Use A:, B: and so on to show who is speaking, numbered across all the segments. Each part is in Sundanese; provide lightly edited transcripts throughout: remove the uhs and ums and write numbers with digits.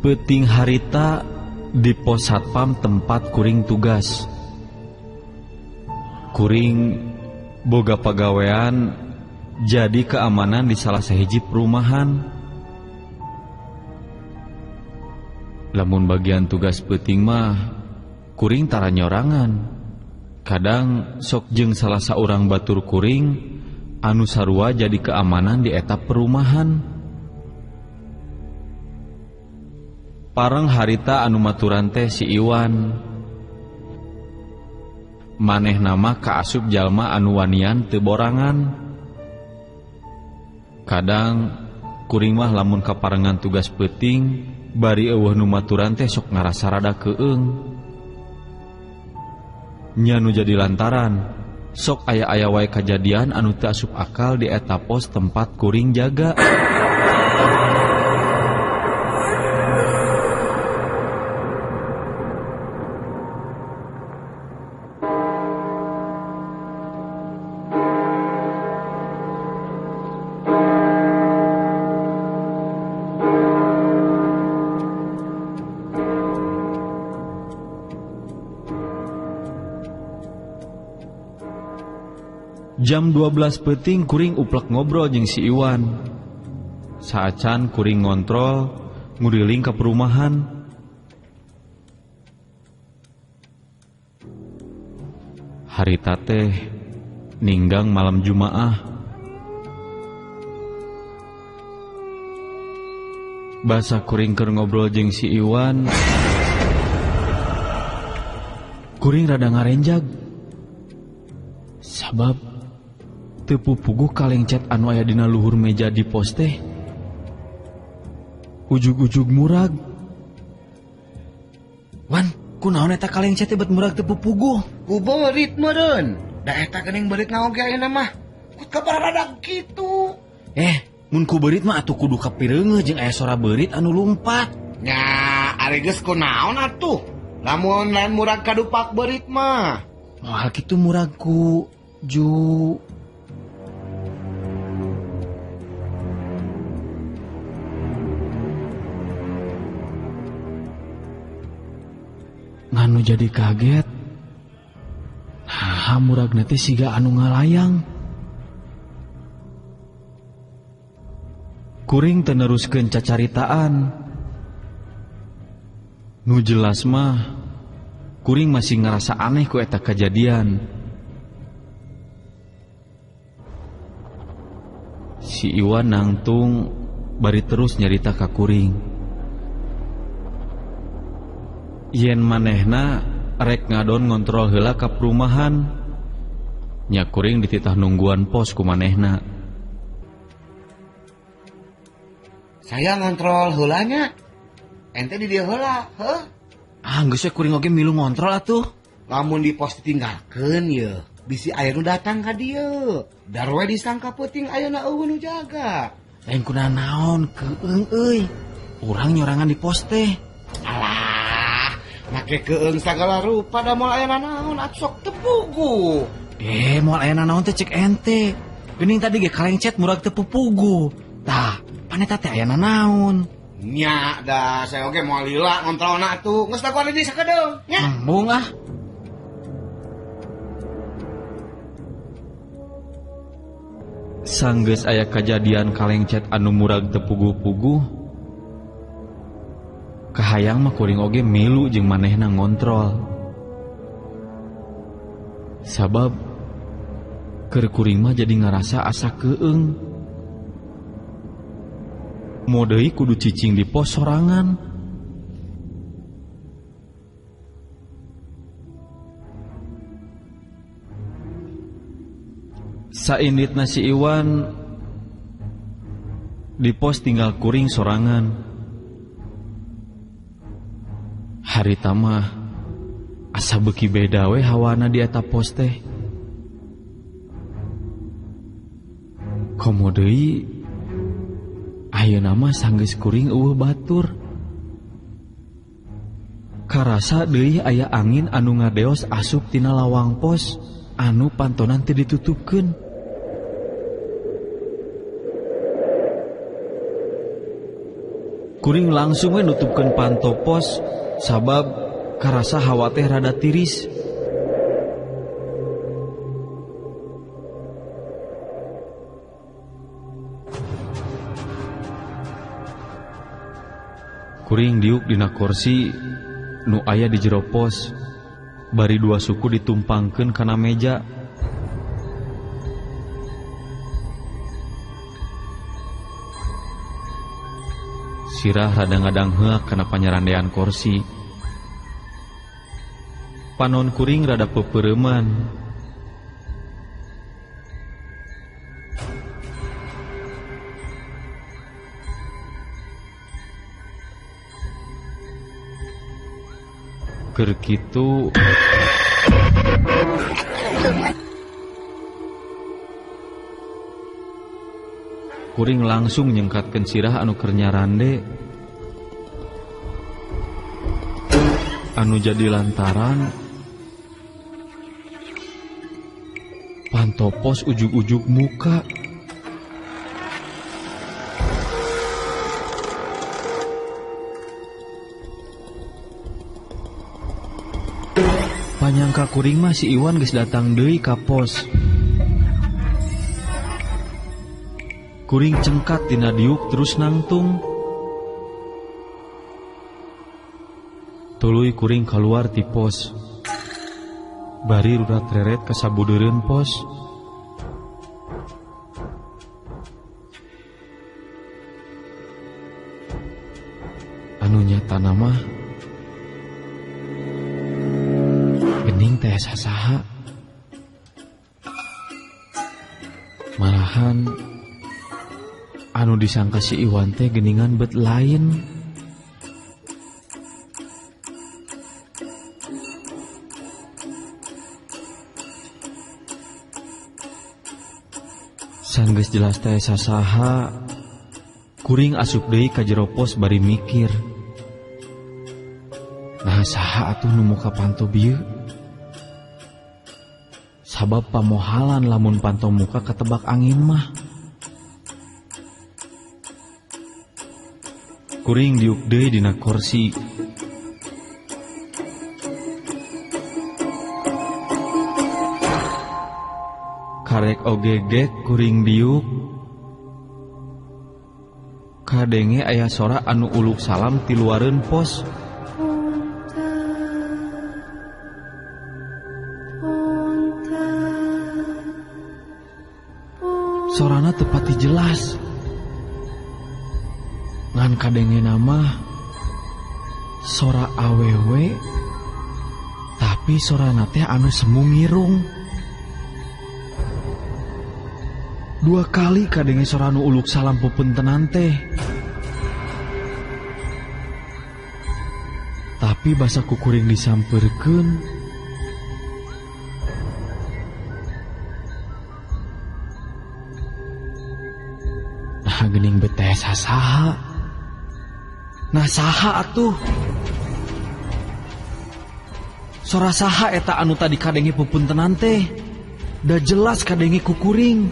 A: Peuting harita di pos satpam tempat kuring tugas. Kuring boga pagawean jadi keamanan di salah sahiji perumahan. Lamun bagian tugas peuting mah kuring tara nyorangan. Kadang sok jeung salah saurang batur kuring anu sarua jadi keamanan di eta perumahan. Pareng harita anu maturan teh si Iwan. Maneh nama kaasup jalma anu wanian teu borangan. Kadang kuring mah lamun kaparengan tugas peuting bari eueuh nu maturan teh sok ngarasa rada keung. Nya nu jadi lantaran sok aya-aya wae kajadian anu teu asup akal di eta pos tempat kuring jaga. Jam 12 peuting kuring uplek ngobrol jeung si Iwan. Saacan kuring ngontrol nguriling ka perumahan. Harita teh ninggang malam Jumaah. Basa kuring keur ngobrol jeung si Iwan, kuring rada ngarenjag. Sabab teu pupuguh kalengcet anu aya dina luhur meja di pos teh ujug-ujug murag. Wan, kunaon eta kalengcet teh bet murag teu pupuguh?
B: Ku beurit meureun. Da eta geuning beurit naon ge ayeuna mah. Kut kabar rada kitu.
A: Mun ku beurit mah atuh kudu kapireungeuh jeung aya sora beurit anu lumpat.
B: Nya, ari geus kunaon atuh? Lamun lain murag kadupak beurit mah.
A: Moal kitu murag ku ju nganu jadi kaget. Nah, muragna teh siga anu ngalayang. Kuring teu neruskeun cacaritaan. Nu jelas mah kuring masih ngerasa aneh ku eta kajadian. Si Iwan nangtung bari terus nyarita ka kuring. Yen manehna rek ngadon ngontrol heula ka perumahan. Nya kuring dititah nungguan pos ku manehna.
B: Saya ngontrol heula nya. Ente di dieu heula, heuh?
A: Ah, geus we kuring oge milu ngontrol atuh.
B: Lamun di pos ditinggalkeun ye, bisi aya nu datang ka dieu. Darwe disangka peuting ayeuna eueuh nu jaga.
A: Lain kunanaon keung euy. Urang nyorangan di pos teh.
B: Alah, make keung sagala rupa da moal aya nanaon atuh sok teu puguh.
A: Moal aya nanaon teh cek ente. Geuning tadi ge kalengcet murag teu pupuguh. Tah, paneta teh aya nanaon.
B: Nya da saya oge moal lila ngontrolna atuh. Geus dagoan di sakedeung nya.
A: Embung ah. Sanggeus aya kajadian kalengcet anu murag teu puguh-puguh. Kahayang mah kuring oge milu jeung manehna ngontrol. Sabab keur kuring mah jadi ngarasa asa keung. Mo deui kudu cicing di pos sorangan. Sainditna si Iwan di pos tinggal kuring sorangan. Harita mah asa beuki beda we hawana di eta pos teh. Komo deui ayeuna mah sanggeus kuring eueuh batur. Karasa deui aya angin anu ngadeos asup tina lawang pos anu pantonan teu ditutupkeun. Kuring langsung we nutupkeun panto pos sabab karasa hawa teh rada tiris. Kuring diuk dina kursi nu aya di jero pos, bari dua suku ditumpangkeun kana meja. Sirah rada ngadangheak kana panyarandean kursi. Panon kuring rada pepereuman. Keur kitu kuring langsung nyengkatkeun sirah anu keur nyarande, anu jadi lantaran pantopos ujug-ujug muka. Panyangka kuring mah si Iwan geus datang deui ka pos. Kuring cengkat dina diuk terus nangtung. Tuluy kuring kaluar ti pos. Bari rurat reret ka sabudeureun pos. Anu nyatana mah gening teh sasaha. Malahan anu disangka si Iwan teh geningan bet lain. Sanggeus jelas teh sasaha, kuring asup deui ka jero pos bari mikir. Nah saha atuh nu muka panto bieu? Sabab pamohalan lamun panto muka ketebak angin mah. Kuring diuk deui dina kursi. Karek ogegek kuring diuk. Kadenge aya sora anu uluk salam ti luareun pos. Sorana teu pati jelas. Ngan kadenge nama sora awewe, tapi sorana teh anu semu ngirung. Dua kali kadenge sora anu uluk salam pepentenan teh. Tapi basa kukuring disampeurkeun, nah geuning beteh sasaha. Nah saha atuh? Sora saha eta anu tadi kadenge pepuntenan teh? Da jelas kadenge kukuring.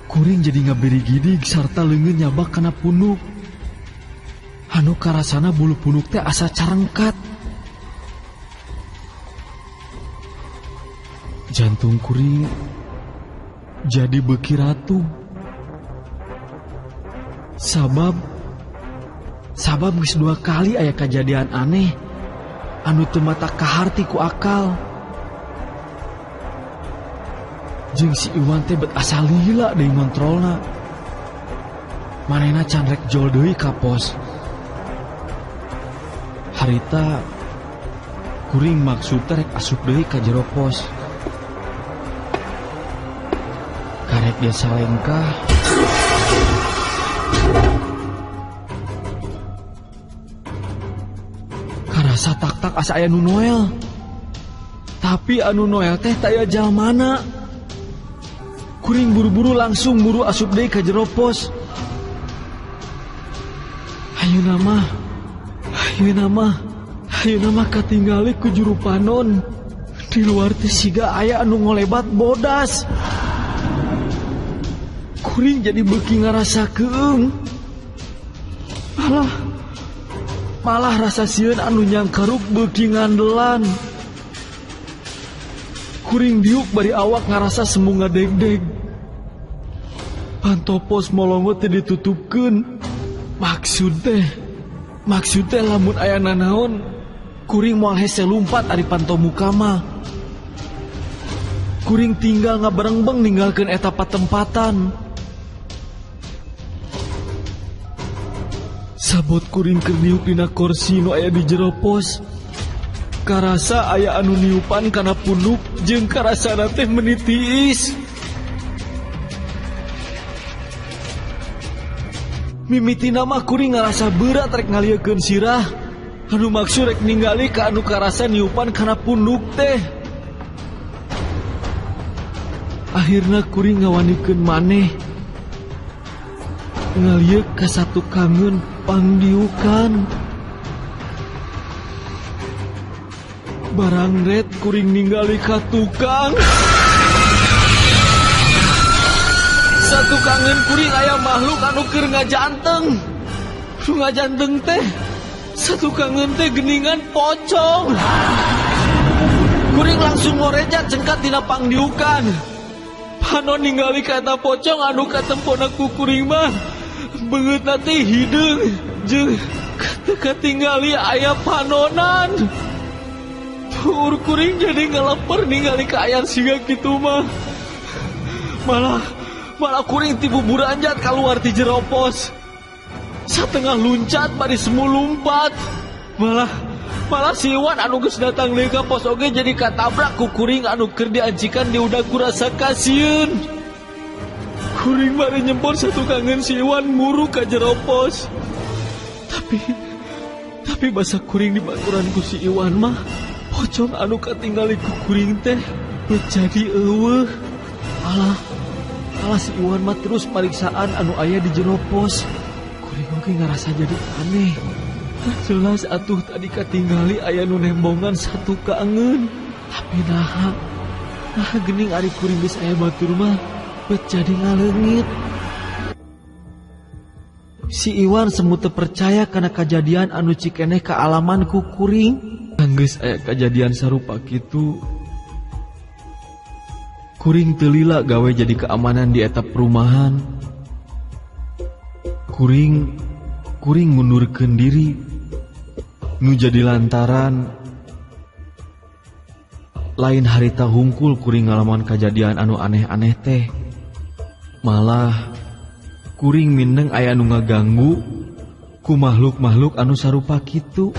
A: Kuring jadi ngabirigidig sarta leungeun nyabak kana punuk. Anu karasana bulu punuk teh asa carengkat. Jantung kuring jadi beuki ratu. Sabab geus dua kali aya kajadian aneh anu teu mata kaharti ku akal. Jeung si Iwan teh bet asa lila deui ngontrolna. Manehna can rek jol deui ka pos. Harita kuring maksud teh rek asup deui ka jero pos. Karek dia salengkah. Karasa tak-tak asa aya nu Noel. Tapi anu Noel teh taya jalmana. Kuring buru-buru langsung buru asup deui ka jero pos. Ayeuna mah katinggali ku juru panon. Di luar teh siga aya anu ngolebat bodas. Kuring jadi beuki ngarasa keung. Alah, malah rasa sieun anu nyangkaruk beuki ngandelan. Kuring diuk bari awak ngarasa semu ngadegdeg. Panto pos molongo teh ditutupkeun. Maksud teh lamun aya nanaon, kuring moal hese lumpat ari panto muka mah. Kuring tinggal ngabarengbeng ninggalkeun eta patempatan. Sabot kuring keur niup dina korsi nu aya di jero pos. Karasa aya anu niupan kana punuk jeung karasana teh meuni tiis. Mimitina mah kuring ngarasa berat rek ngaliekeun sirah. Anu maksud rek ningali ka anu karasa niupan kana punuk teh. Akhirna kuring ngawanikeun maneh. Ngalieuk ka satu kangen pangdiukan. Barang red kuring ningali ka tukang. Satu kangen kuring aya makhluk anu keur ngajanteng. Nu ngajanteng teh satu kangen teh geningan pocong. Kuring langsung ngorejat cengkat dina pangdiukan. Panon ningali ka eta pocong anu katempona ku kuring mah beungeutna teh hideung jeung katingali aya panonan. Tuur kuring jadi ngaleper ningali kaayaan siga kitu mah. Malah malah kuring ti buburanjat keluar ti jero pos. Satengah luncat bari semu lumpat. Malah malah si Iwan anu geus datang deui ka pos oge jadi katabrak ku kuring anu keur diancikan di udah kurasa kasieun. Kuring bari nyempor satu kangen si Iwan muruk ka jero pos. Tapi basa kuring di baturan ku si Iwan mah pocong anu katinggali ku kuring teh jadi eueuh. Alah, alah si Iwan mah terus pariksaan anu aya di jero pos. Kuring oge ngarasa jadi aneh. Jelas atuh tadi katinggali aya nu nembongan satu kangen. Tapi naha, nah gening ari kuring geus aya batur mah bet jadi ngaleungit. Si Iwan semu teu percaya kana kajadian anu cikeneh kaalaman ku kuring. Geus aya kajadian sarupa kitu. Kuring teu lila gawe jadi keamanan di eta perumahan. Kuring kuring ngundurkeun diri. Nu jadi lantaran lain harita hungkul kuring ngalaman kajadian anu aneh-aneh teh. Malah kuring mindeng aya anu ngaganggu ku makhluk-makhluk anu sarupa kitu.